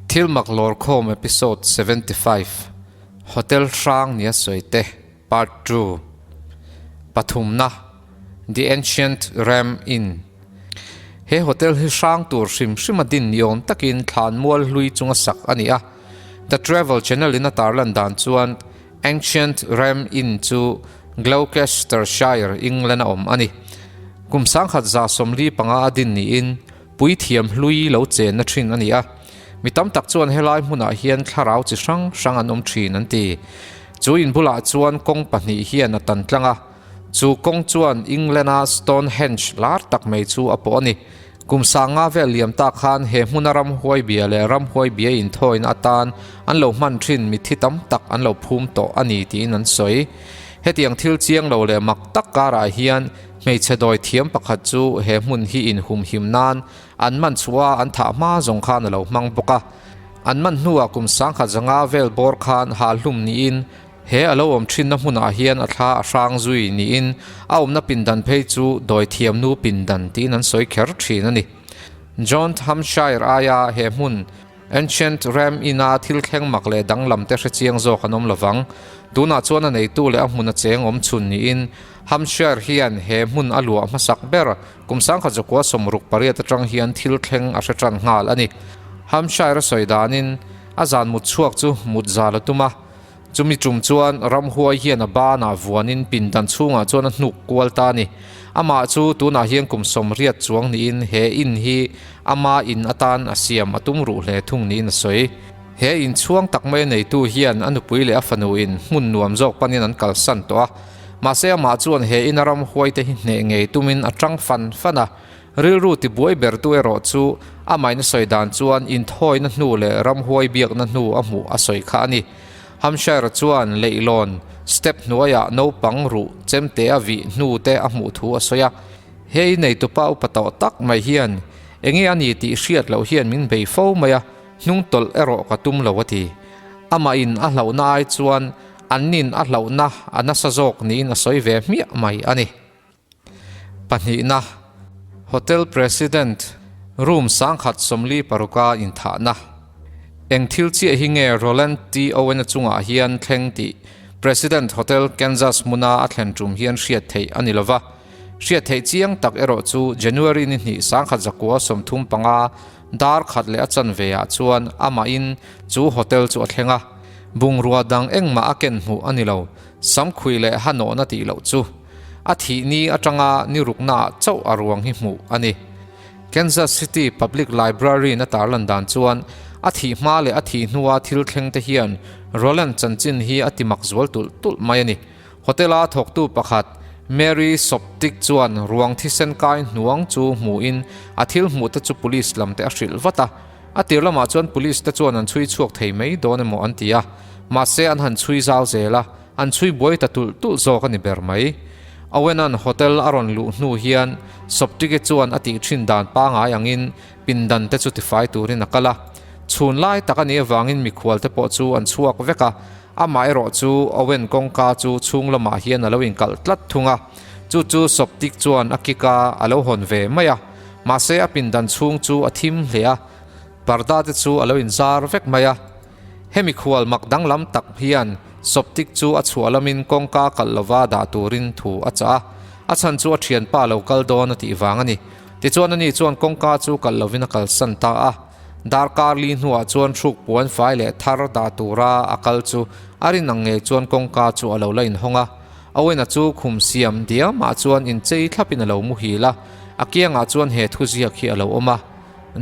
Thilmak Lawrkhawm Episode 75, Hotel Hrang nia sawi te, Part Two, Pathumna, The Ancient Ram Inn. He hotel hi hrang tur hrim hrima din ni awm takin thlanmual hlui chunga sak a ni a. The Travel Channel in a tarlan dan chuan Ancient Ram Inn chu Gloucestershire, England a awm a ni. Kum 1145 a din niin puithiam hlui lo chenna thin a ni a. Mi tam tak chuan helai hmunah hian thlarau chi hrang hrang an awm thin an ti. Chu in bulah chuan kawng pahnih hian a tan tlang a. Chu kawng chuan England-a Stonehenge lar tak mai chu a pawh a ni. Kum sanga vel liam ta khan he hmuna ramhuai bia leh ramhuai bia inthawina atan an lo hman thin mitthi tam tak an lo phum tawh a ni tiin an sawi. Hetiang thil chiang lo leh mak tak karah hian hmeichhe dawi thiam pakhat chu he hmun hi inhumhim nan an man chhuah a an thah hma zawng khan a lo hmang bawk a. An man hnuah kum sangkhat zanga vel bawr khan halhlum niin He a lo awm thinna hmunah hian a thla a hrang zui niin a awmna pindan phei chu dawithiamnu pindan tiin an sawi kher thin a ni. John Hampshire aia he hmun Ancient Ram Inn-a thil thleng mak leh danglam te hre chiang zawk an awm lovang. Tunah chuan a neitu leh a hmun a cheng awm chhun niin Hampshire hian he hmun a luah hmasak ber kum 1968 atang hian thil thleng a hre tan nghal a ni. Hampshire a sawi danin a zan mut chhuak chu mut zal a tum a. Chumi tum chuan ramhuai hian a banah vuanin pindan chhungah chuan a hnuk kual ta a ni. Amah chu tunah hian kum 80 chuang niin he in hi ama in atan a siam a tum ruh hle thung niin a sawi. He in chhuang tak mai a neitu hian a nupui leh a fanu in hmun nuam zawk panin an kalsan tawh a. Mahse amah chuan he ina ramhuai te hi hneh ngei tumin a tang fan fan a. Rilru tibuai bertu erawh chu amahin a sawi dan chuan inthawina hnu leh ramhuai biakna hnu a hmuh a sawi kha a ni. Hampshire chuan leihlawn step hnuaiah naupang ruh chemte a vih hnu te a hmuh thu a sawi a. He inneitupa upa tawh tak mai hian enge a ni tih hriat loh hian min bei fo mai a, hnung tawlh erawh ka tum lo a ti. Amahin a hlauhna ai chuan annin a hlauhna a nasa zawk niin a sawi ve hmiah mai a ni. Pahnihna, Hotel President room 1046 a inthahna. Eng thil chiah hi nge Roland T. Owen-a chungah hian thleng tih President Hotel Kansas hmuna a thlen tum hian hriat theih a ni lo va. Hriat theih chiang tak erawh chu January ni hnih 1935 dar khat leh a chanve ah chuan amahin chu hotel chu a thleng a. Bungrua dang engmah a ken hmuh a ni lo. Samkhui leh hanawhna tih loh chu. A thih ni atanga ni ruknaah chauh a ruang hi hmuh a ni. Kansas City Public Library-in a tarlan dan chuan a thih hma leh a thih hnua thil thleng te hian Roland chanchin hi a ti mak zual tulh tulh mai a ni. Hotel-a thawktu pakhat Mary Soptic chuan ruang thisen kai hnuang chu hmuhin a thil hmuh te chu police lam te a hrilh vat a. A tir lamah chuan police te chuan an chhui chhuak thei mai dawn emaw an ti a, mahse an han chhui zau zel a. An chhui buai ta tulh tulh zawk a ni ber mai. Owen-a'n hotel a rawn luh hnu hian Soptike chuan a tih thin dan pangai angin pindan te chu tifai turin a kal a. Chhun lai tak a nih avangin mikhual te pawh chu an chhuak vek a, amah erawh chu Owen kawngka chu chhung lamah hian a lo inkalh tlat thung a. Chu chu Soptik chuan a kick a, a lo hawn ve mai a. Mahse a pindan chhung chu a thim hle a, parda te chu a lo inzar vek mai a. Hemi khual mak danglam tak hian Soptik chu a chhuah lamin kawngka kalh lova dah turin thu a chah a, a chhan chu a thianpa lo kal dawn a tih vang a ni. Tichuan ani chuan kawngka chu kalh lovin a kalsan ta a. Darkar li hnuah chuan hruk puan fai leh thar dah tura a kal chu a rin ang ngei chuan kawngka chu a lo la inhawng a. Owen-a chu khum siam diamah chuan inchei thlapin a lo muhil a, a kiangah chuan he thuziak hi a lo awm a.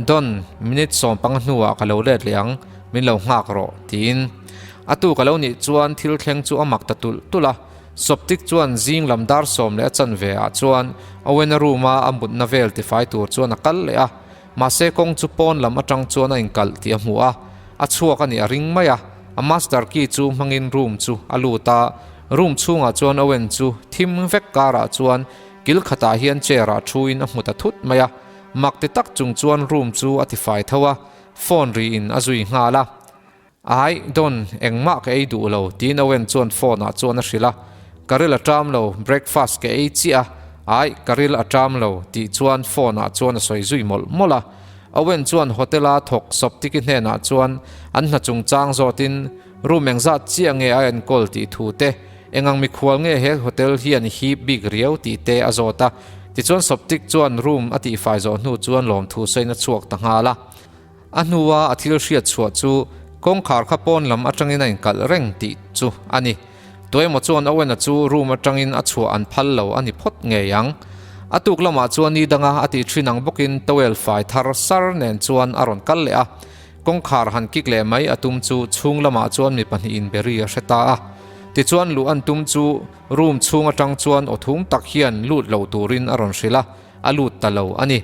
Don, minute 15 hnuah ka lo let leh ang, min lo nghak rawh, tiin. A tu ka lo nih chuan thil thleng chu a mak ta tulh tulh a. Soptik chuan zing lam dar sawm leh a chanve ah chuan Owen-a room-a a mutna vel tifai tur chuan a kal leh a. Mahse kawng chu pawn lam atang chuan a inkalh tih a hmu a, a chhuak a nih a ring mai a. A master key chu hmangin room chu a lut a, room chhungah chuan Owen chu thim vek karah chuan kil khatah hian chair-ah thuin a hmu ta thut mai a. Mak ti tak chung chuan room chu a tifai tho a, phone ri in a zui nghal a. Ai, Don, engmah ka ei duh lo, tiin Owen chuan phone ah chuan a hrilh a. Ka ril a ṭam lo, breakfast ka ei chiah a. Ai, ka ril a ṭam lo, tih chuan phone ah chuan a sawi zui mawlh mawlh a. Owen chuan hotel-a thawk Soptiki hnenah chuan an hna chungchang zawtin room engzat chiah nge a enkawl tih thu te, engang mikhual nge he hotel hian hip bik riau tih te a zawt a. Tichuan Soptik chuan room a tihfai zawh hnu chuan lawmthu sawiin a chhuak ta nghal a. A hnua a thil hriat chhuah chu kawngkhar kha pawn lam atangin a inkalh reng tih chu a ni. Tuemaw chuan Owen-a chu room atangin a chhuah an phal lo a ni phawt ngei ang. A tuk lamah chuan ni danga a tih thin ang bawkin towel fai thar sar nen chuan a rawn kal leh a. Kawngkhar han kik leh mai a tum chu chhung lamah chuan mi pahnihin beri a hre ta a. Tichuan luh an tum chu room chhung atang chuan aw thum tak hian lut lo turin a rawn hrilh a. a lut ta lo a ni.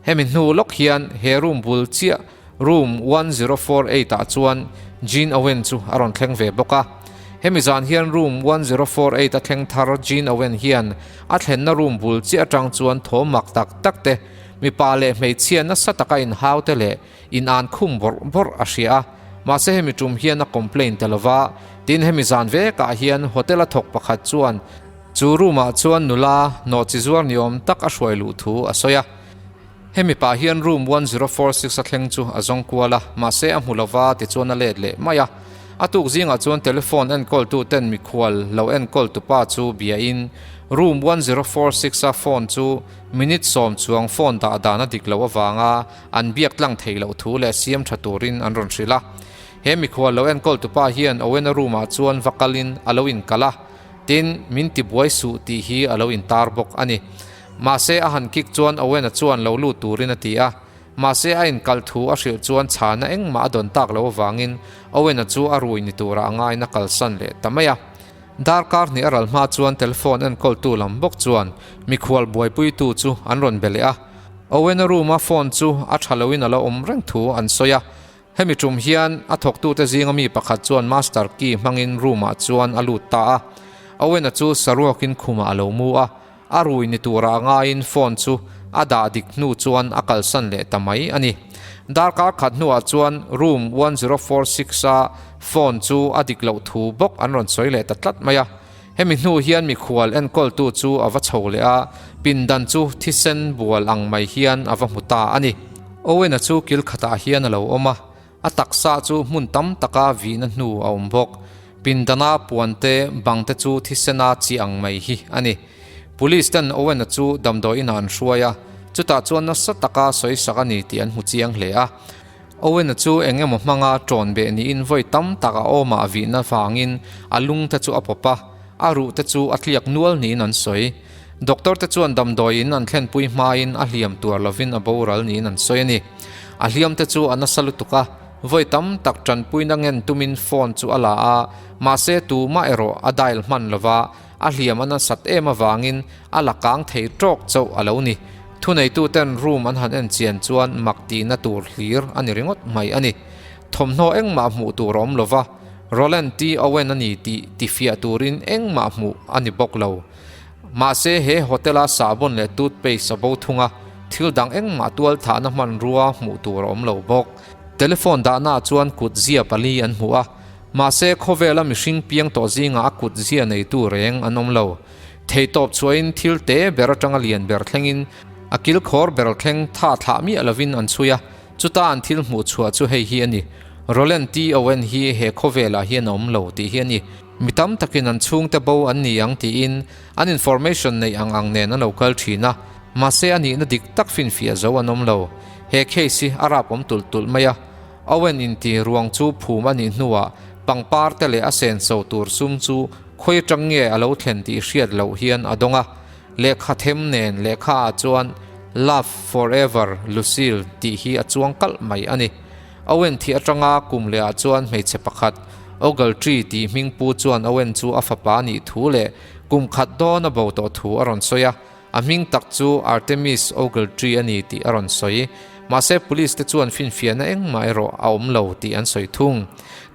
Hemi hnu lawk hian he room bul chiah room 1048 ah chuan Jean Owen chu a rawn thleng ve bawk a. Hemi zan hian room 1048 a thleng thar Jean Owen hian a thlenna room bul chiah atang chuan thaw mak tak tak te, mipa leh hmeichhia nasa taka inhau te leh inan khum bawrh bawrh a hria a. Mahse hemi tum hian a complain ta lova, tin hemi zan vekah hian hotel a thawk pakhat chuan Chu room ah chuan nula nawhchi zuar ni awm tak a hruai luh thu a sawi a. Hemi pah hian room 1046 a thleng chu a zawng kual a, mahse a hmu lova tichuan a let leh mai a. A tuk zingah chuan telephone enkawltu ten mikhual lo enkawl tupa chu bia in room 1046 a phone chu minute sawm chuang phone dah dan a dik loh avanga an biak tlang theih loh thu leh siam tha turin an rawn hrilh a. He mikhual lo enkawl tupa hian Owen-a room ah chuan va kalin a lo inkalh a. Tin, min ti buai suh tih hi a lo intar bawk a ni. Mahse, a han kik chuan Owen-a chuan lo lut turin a ti a. Mahse, a inkalh thu a hrilh chuan chhana engmah a dawn tak loh avangin Owen-a chu a rui ni turah a ngaina kalsan leh ta mai a. Darkar hnih a ral hma chuan telephone enkawltu lam bawk chuan mikhual buaipuitu chu an rawn be leh a. Owen-a room-a phone chu a tha loin a lo awm reng thu an sawi a. Hemi tum hian a thawktute zinga mi pakhat chuan master key hmangin room-ah chuan a lut ta a. Owen-a chu saruakin khumah a lo mu a, a rui ni tura a ngaiin phone chu a dah dik hnu chuan a kalsan leh ta mai a ni. Darkar khat hnuah chuan room 1046 a phone chu a dik loh thu bawk an rawn sawi leh ta tlat mai a. Hemi hnu hian mikhual enkawltu chu a va chho leh a, pindan chu thisen bual ang mai hian a va hmu ta a ni. Owen-a chu kil khatah hian a lo awm a, a taksa chu hmun tam taka vihna hnu a awm bawk. Pindana puan te, bang te chu thisena chi ang mai hi a ni. Police ten Owen-a chu damdawi inah an hruai a, chutah chuan nasa taka sawisak a ni tih an hmu chiang hle a. Owen-a chu eng emaw hmanga ṭawn beh niin vawi tam tak a awmah vihna vangin a lung te chu a pawp a, a ruh te chu a tliak nual niin an sawi. Doctor te chuan damdawiin an thlenpui hmain a hliam tuar lovin a boral niin an sawi a ni. A hliam te chu a nasa lutuk a, vawi tam tak ṭanpuina ngen tumin phone chu a la a, mahse tumah erawh a dial hman lova, A hliam a nasat em avangin a la kang thei tawk chauh a lo ni. Thuneituten room an han en chian chuan mak tihna tur hlir a ni ringawt mai a ni. Thawmhnaw engmah hmuh tur a awm lo va, Roland T. Owen a ni tih tifiah turin engmah hmuh a ni bawk lo. Mahse he hotel-a sahbawn leh toothpaste a bo thung a, thil dang engmah tualthahna hmanrua hmuh tur a awm lo bawk. Telephone dahnaah chuan kut zia pali an hmu a, Mahse, khawvela mihring piang tawh zingah a kut zia neitu reng an awm lo. Theitawp chhuahin thil te ber atanga lian ber thlengin a kilkhawr ber thleng tha thlah miah lovin an chhui a, chuta an thil hmuh chhuah chu hei hi a ni, Roland T. Owen hi he khawvelah hian a awm lo tih hi a ni. Mi tam takin an chhungte bo an ni ang tiin an information neih ang ang nen an lo kal thin a, mahse a nihna dik tak finfiah zo an awm lo. He case hi a rap awm tulh tulh mai a. Owen inti ruang chu phum a nih hnuah pangpar te leh a senso tur sum chu khawi atang nge a lo thlen tih hriat loh hian a dawng a, lehkha them nen lehkha ah chuan Love forever Lucille tih hi a chuang kalh mai a ni. Owen thih atanga kum leh ah chuan hmeichhe pakhat Ogletree tih hming pu chuan Owen chu a fapa a nih thu leh kum khat dawn a bo tawh thu a rawn sawi a. A hming tak chu Artemis Ogletree a ni tih a rawn sawi. Mahse police te chuan finfiahna engmah erawh a awm lo tih an sawi thung.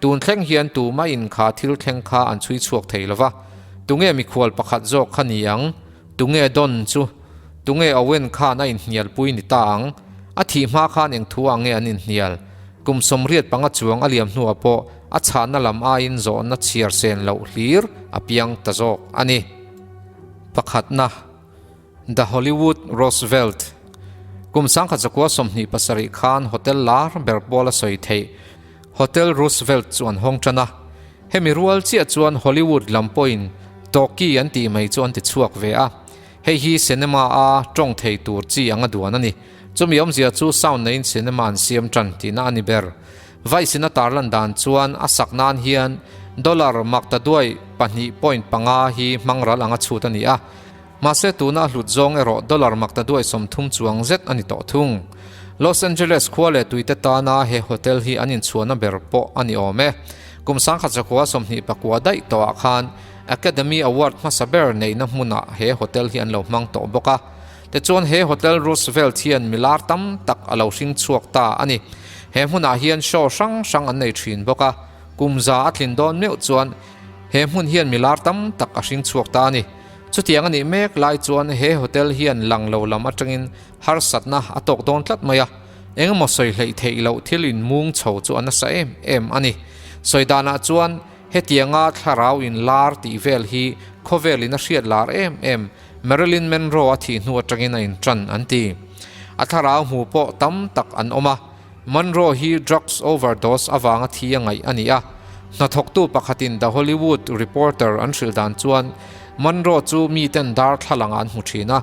Tun thleng hian tumah in kha thil thleng kha an chhui chhuak thei lova. Tunge mikhual pakhat zawk kha ni ang? Tunge Don chu? Tunge Owen khan a inhnialpui ni ta ang? A thih hma khan eng thu ah nge an inhnial? Kum 85 chuang a liam hnuah pawh a chhahna lam aiin zawhna chhiar sen loh hlir a piang ta zawk a ni. Pakhatna, The Hollywood Roosevelt. Kum 1927 khan hotel lar ber pawl a sawi theih Hotel Roosevelt chu an hawng tan a. Hemi rual chiah chuan Hollywood lam pawhin Talkie an tih mai chu an ti chhuak ve a. Hei hi cinema a tawng thei tur chi anga duan a ni. Chumi awmzia chu sound neiin cinema an siam tan tihna a ni ber. Vice-in a tarlan dan chuan a sak nan hian dollar maktaduai 2.5 hi hmang ral anga chhut a ni a. Mahse tuna a hlut zawng erawh dollar maktaduai 30 chuang zet a ni tawh thung. Los Angeles khua leh tuite tana he hotel hi an inchhuahna ber pawh a ni awm e. Kum 1929 daih tawhah khan Academy Award hmasa ber neihna hmunah he hotel hi an lo hmang tawh bawk a. Tichuan he Hotel Roosevelt hian milar tam tak a lo hring chhuak ta a ni. He hmunah hian show hrang hrang an nei thin bawk a. Kum za a tlin dawn meuh chuan he hmun hian milar tam tak a hring chhuak ta a ni. Chutiang a nih mek lai chuan he hotel hian lang lo lam atangin harsatna a tawk dawn tlat mai a. Engemaw sawi hleih theih loh thil inmung chho chu a nasa em em a ni. Sawi danah chuan Hetianga thlarau inlar tih vel hi khawvelin a hriat lar em em, Marilyn Monroe a thih hnu atangin a intan an ti. A thlarau hmu pawh tam tak an awm a, Monroe hi drugs overdose avanga thi a ngaih a ni a. Hnathawktu pakhatin The Hollywood Reporter an hrilh dan chuan Monroe chu miten darthlalang ah an hmu thin a,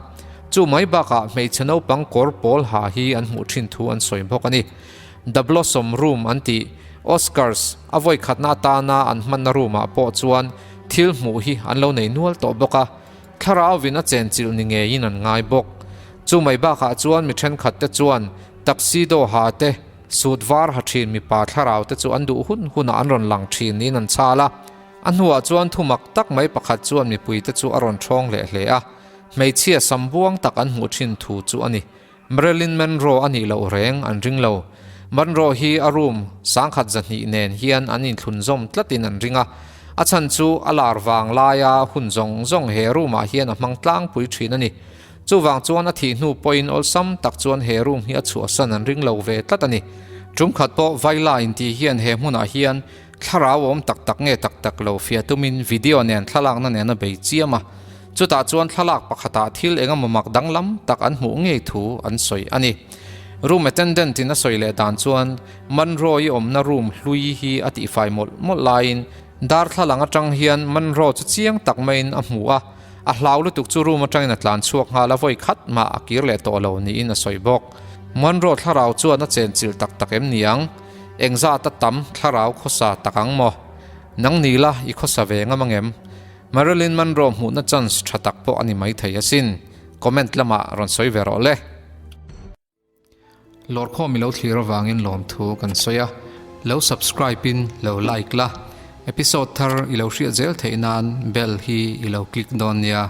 chu mai bakah hmeichhe naupang kawr pawl ha hi an hmuh thin thu an sawi bawk a ni. The Blossom Room an tih, Oscars a vawi khatna atana an hmanna room ah pawh chuan thil hmuh hi an lo nei nual tawh bawk a, thlarauin a chenchilh ni ngeiin an ngai bawk. Chu mai bakah chuan mi thenkhat te chuan tuxedo ha te, suit var ha thin mipa thlarau te chu an duh hun hunah an rawn lang thin niin an chhal a. A hnuah chuan thumak tak mai pakhat chuan mipui te chu a rawn thawng leh hle a, hmeichhia sam buang tak an hmuh thin thu chu a ni. Marilyn Monroe a nih loh reng an ring lo. Monroe hi a room 1200 nen hian an inthlunzawm tlatin an ring a. A chhan chu a lar vang laia hun zawng zawng he room ah hian a hmang tlangpui thin a ni. Chuvang chuan a thih hnu pawhin awlsam tak chuan he room hi a chhuahsan an ring lo ve tlat a ni. Tum khat pawh Vaila inti hian he hmunah hian thlarau awm tak tak nge tak tak lo fiah tumin video nen thlalakna nen a bei chiam a. Chutah chuan thlalak pakhatah thil engemaw mak danglam tak an hmuh ngei thu an sawi a ni. Room attendant in a sawi leh dan chuan Monroe-i awmna room hlui hi a tihfai mawlh mawlh laiin darthlalang atang hian Monroe chu chiang tak maiin a hmu a, a hlau lutuk chu room atangin a tlan chhuak nghal a vawi khat mah a kir leh tawh lo niin a sawi bawk. Monroe thlarau chuan a chenchilh tak tak em ni ang? Engzat a tam thlarau khawsa tak ang maw? Nang ni la i khawsa ve ngam angem? Marilyn Monroe hmuhna chance tha tak pawh a ni maithei asin. Comment lamah rawn sawi ve rawh le. Lawrkhawm i lo thlir avangin lawmthu kan sawi a, lo subscribe in lo like la, episode thar i lo hriat zel theih nan bell hi i lo click dawn nia.